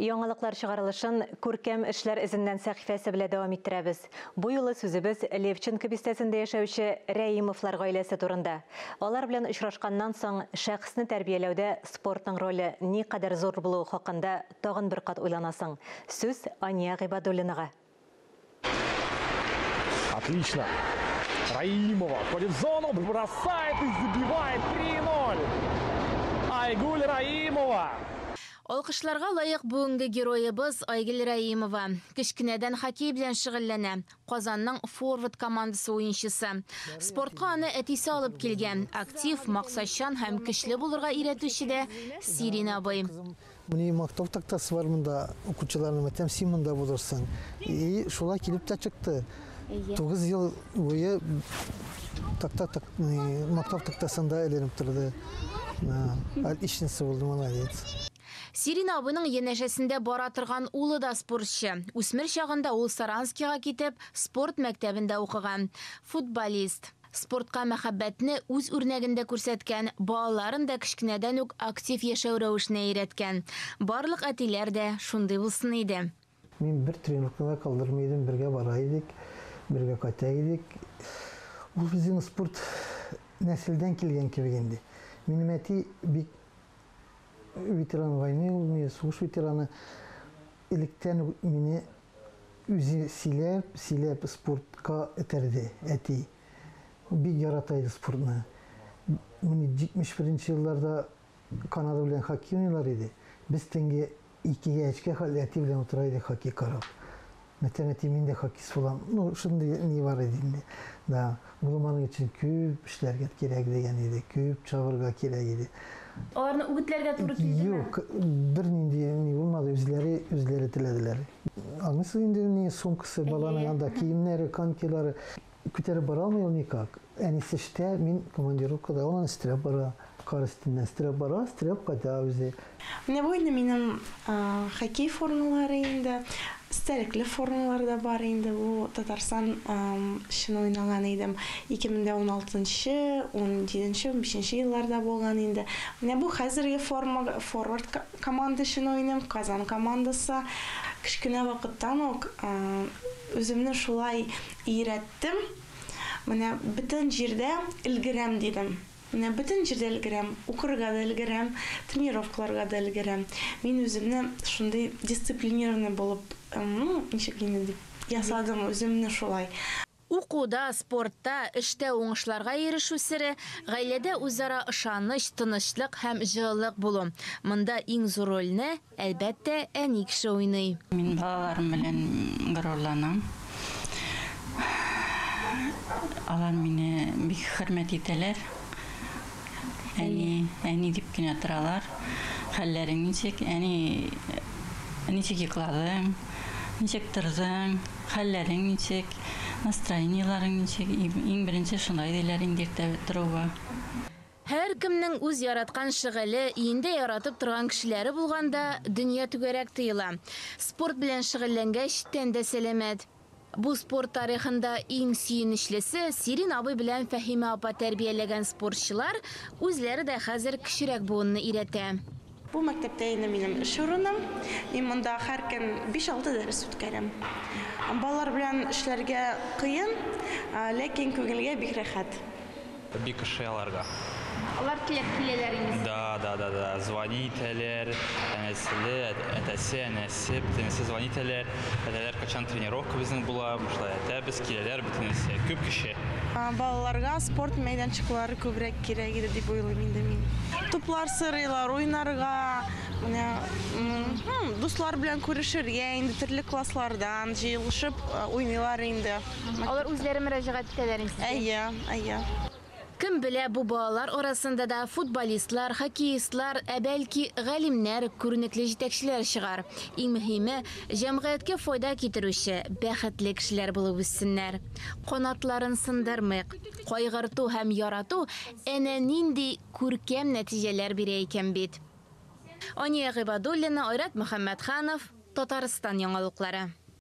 Яңалыклар чыгарылышын Күркәм эшләр эзеннән сәхифәсе белән дәвам иттерәбез. Бу юлы сүзебез Левченко бистәсендә яшәүче Рәимовлар гаиләсе турында. Алар белән очрашканнан соң шәхесне тәрбияләүдә спортның роле никадәр зур булуы хакында тагын бер кат уйланасың. Сүз Ания Гыйбадуллинага. Отлично. Раимова входит в зону, бросает и забивает 3-0. Айгуль Раимова. Алкышларга лаек бүгенге героебыз Айгөл Раимова. Кечкенәдән хоккей белән шөгыльләнә. Казанның Форвард командасы уенчысы. Спортка аны әтисе алып килгән. Актив, максатчан һәм көчле булырга өйрәтүче дә Сирин абый. Менә мактау тактасы бар монда укучыларның, әйтәм, син монда булырсың. И шулай килеп тә чыкты. 9 ел буе такта так, мактау тактасында эленеп торды. Отличница булды, молодец. Сирин абыйның янәшәсендә бара торган улы да спортчы. Үсмер чагында ул Саранскига китеп, спорт мәктәбендә укыган. Футболист. Спортка мәхәббәтне үз үрнәгендә күрсәткән, балаларын да кечкенәдән үк актив яшәү рәвешенә өйрәткән. Барлык әтиләр дә шундый булсын иде. Мин бер тренировкада калдырмый идем, бергә бара идек, бергә кайта идек. Ул безнең спорт нәселдән килгән кебек инде. Минем әти бик ветеран войны ул, сугыш ветераны. Электән үк мине үзе сөйләп, сөйләп спортка этәрде әти. Бик ярата иде спортны. Менә 71 елларда Канада белән хоккей уйныйлар иде. Без төнге 2-гә, 3-кә хәтле әти белән утыра идек хоккей карап. Мәтәм әти, мин дә хоккеист булам. Ну, шундый ни бар иде инде. Да, улым аның өчен күп эшләргә кирәк дигән иде, күп чабырга кирәк иде. Аларны үгетләргә туры килдеме? Юк, бернинди ни булмады, үзләре үзләре теләделәр. Аңлыйсыз инде, ни сумкасы баланың анда, киемнәре, конькилары. Күтәреп бара алмый ул никак. Әнисе эштә, мин командировкада, ул аны өстерәп бара. Кар өстеннән өстерәп бара, өстерәп кайта үзе. Менә бу инде минем хоккей формалары инде. Истәлекле формалар да бар инде. Бу Татарстан өчен уйнаган идем. 2016, 17, 15 елларда булган инде. Менә бу хәзерге форма, форвард команда өчен уйныйм, Казан командасы. Кечкенә вакыттан ук үземне шулай өйрәттем. Менә бөтен җирдә өлгерәм дидем. Менә бөтен җирдә өлгерәм, укырга да өлгерәм, тренировкаларга да өлгерәм. Мин үземне шундый дисциплинированный булып, ну, ничек инде дип ясадым үземне шулай. Укуда, спортта, эштә уңышларга ирешү сере гаиләдә үзара ышаныч, тынычлык һәм җылылык булу. Монда иң зур рольне, әлбәттә, әни кеше уйный. Мин балаларым белән горурланам. Алар мине бик хөрмәт итәләр. Әни, әни дип кенә торалар. Хәлләрең ничек? Әни, ничек йокладың? Ничек тордың? Хәлләрең ничек? Настроениеләрең ничек? Иң беренче шулай диләр инде иртә торуга. Һәркемнең үз яраткан шөгыле, өендә яратып торган кешеләре булганда, дөнья түгәрәк тоела. Спорт белән шөгыльләнгәч, тән дә сәламәт. Бу спорт тарихында иң сөенечлесе Сирин абый белән Фәһимә апа тәрбияләгән спортчылар үзләре дә хәзер кечерәк буынны өйрәтә. Бу мәктәптә инде минем эш урыным. Мин монда һәр көн 5-6 дәрес үткәрәм. Балалар белән эшләргә кыен, ләкин күңелгә бик рәхәт. Бик ошый аларга. Алар теләп киләләр инде. Да, да, да, да. Звони итәләр, әнәселе, әтәсе, әнәсе, бөтенесе звони итәләр. Әтәләр, качан тренировка безнең була, шулай әтәбез, киләләр бөтенесе. Күп кеше. Балаларга спорт мәйданчыклары күбрәк кирәк иде дип уйлыйм инде мин. Туплар сырыйлар, уйнарга, менә дуслар белән күрешергә инде төрле класслардан җыелышып уйныйлар инде. Алар үзләре мөрәҗәгать итәләр инде сезгә? Әйе, әйе. Кем белә, бу балалар арасында да футболистлар, хоккеистлар, ә бәлки галимнәр, күренекле җитәкчеләр чыгар. Иң мөһиме, җәмгыятькә файда китерүче, бәхетле кешеләр булып үссеннәр. Канатларын сындырмыйк. Кайгырту һәм ярату әнә нинди күркәм нәтиҗәләр бирә икән бит. Ания Гыйбадуллина, Айрат Мөхәммәтханов, Татарстан яңалыклары.